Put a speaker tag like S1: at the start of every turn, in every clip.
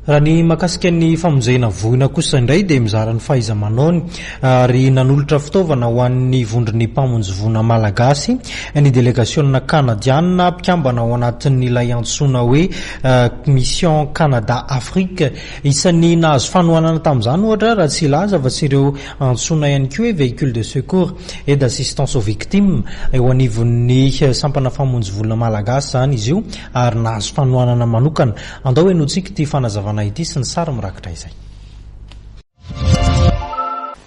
S1: Raha ny mahakasika ny famonjena voina kosa indray dia mizara ny fahaiza-manaony ary nanolotra fitaovana ho an'ny vondron'ny mpamonjy voina malagasy ny delegasiona kanadiana mpikambana ao anatin'ilay antsoina hoe Mission Canada Afrique. Isan'ny nahazo fanohanana tamin'izany ohatra raha tsy hilaza fa tsy ireo antsoina ihany koa hoe véhicule de secours et d'assistance aux victimes eo anivon'ny sampana famonjy voina malagasy izany izy io ary nahazo fanohanana manokana. Andao henointsika ity fanazavana ity sy ny sary mirakitra izay.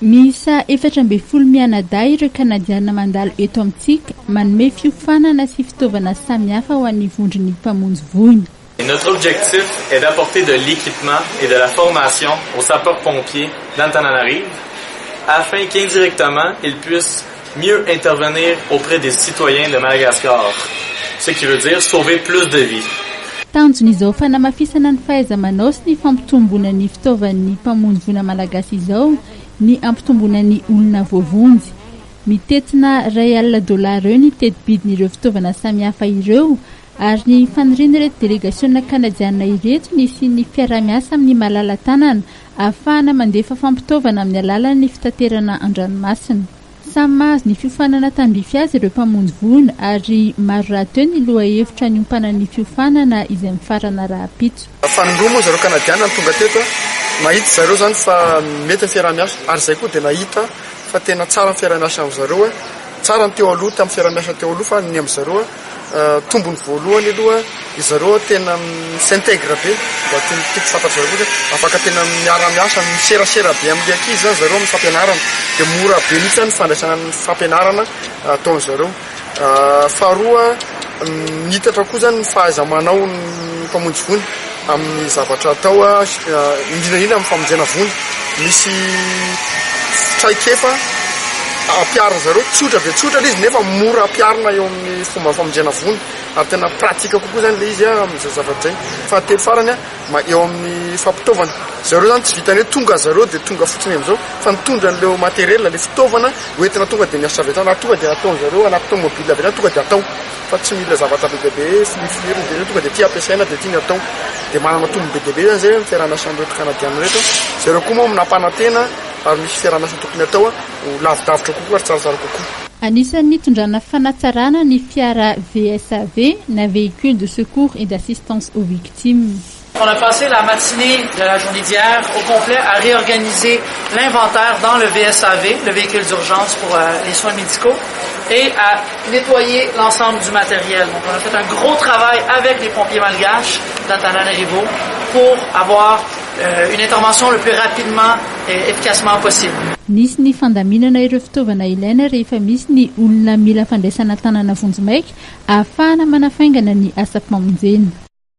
S2: Miisa 14 mianadahy ireo Kanadiana mandalo eto amintsika manome fiofanana sy fitaovana samihafa ho an'ny vondron'ny mpamonjy voina.
S3: Notre objectif est d'apporter de l'équipement et de la formation aux sapeurs-pompiers d'Antananarivo afin qu'indirectement ils puissent mieux intervenir auprès des citoyens de Madagascar, ce qui veut dire sauver plus de vies.
S2: Tanjon'izao fanamafisana ny fahaiza-manao sy ny fampitomboana ny fitaovan'ny mpamonjy voina malagasy izao ny hampitomboana ny olona voavonjy. Mitentina 100 dolara eo ny teti-bidin'ireo fitaovana samihafa ireo ary ny fanirian'ireto delegasiona kanadiana ireto ny hisian'ny fiaraha-miasa amin'ny malala-tanana ahafahana mandefa fampitaovana amin'ny alalan'ny fitaterana an-dranomasina. Samy mahazo ny fiofanana tandrify azy ireo mpamonjy voina ary maro rahateo ny lohahevitra niompanan'ny fiofanana izay mifarana rahampitso.
S4: Fanindroa moa zareo Kanadiana no tonga teto, nahita zareo izany fa mety ny fiaraha-miasa ary izay koa dia nahita fa tena tsara ny fiaraha-miasa amin-dry zareo, tsara ny teo aloha tamin'ny fiaraha-miasa teo aloha fa ny amin-dry zareo Tombony voalohany aloha ry zareo tena mi-s'integre be, mba tiako fantatr'zareo koa zay, afaka tena miara-miasa, miserasera be amin'ilay ankizy zany zareo amin'ny fampianarana, dia mora be mihitsy zany ny fandraisana ny fampianarana ataon'zareo. Faharoa, miitatra koa zany ny fahaiza-manao ny mpamonjy voina amin'ny zavatra atao, indrindra indrindra amin'ny famonjena voina. Misy traikefa ampiharin'zareo, tsotra dia tsotra ilay izy nefa mora ampiharina eo amin'ny fomba famonjena voina ary tena pratique kokoa zany ilay izy amin'izay zavatra izay. Fahatelo farany, eo amin'ny fampitaovana, zareo zany tsy vitan'ny hoe tonga zareo dia tonga fotsiny amin'izao fa nitondra an'ileo matériel, ilay fitaovana hoentina tonga dia miasa avy hatrany ary tonga dia ataon'zareo anaty tomobile avy hatrany tonga dia atao fa tsy mila zavatra be dia be filifilirina dia tonga dia ity ampiasaina dia ity ny atao. Dia manana tombony be dia be zany zay ny fiaraha-miasa amin'ireto Kanadiana ireto. Zareo koa moa nampanantena ary misy fiaraha-miasa tokony atao ho lavidavitra kokoa ary tsaratsara kokoa.
S2: Anisan'ny nitondrana fanatsarana ny fiara VSAV na Véhicule de Secours et d'Assistance aux Victimes.
S5: On a passé la matinée de la journée d'hier au complet à réorganiser l'inventaire dans le VSAV, le véhicule d'urgence pour les soins médicaux, et à nettoyer l'ensemble du matériel. Donc on a fait un gros travail avec les pompiers malgaches d'Antananarivo pour avoir une intervention le plus rapidement et efficacement possible.
S2: Nisy ny fandaminana ireo fitaovana ilaina rehefa misy ny olona mila fandraisana tanana vonjimaika ahafahana manafaingana ny asam-pamonjena.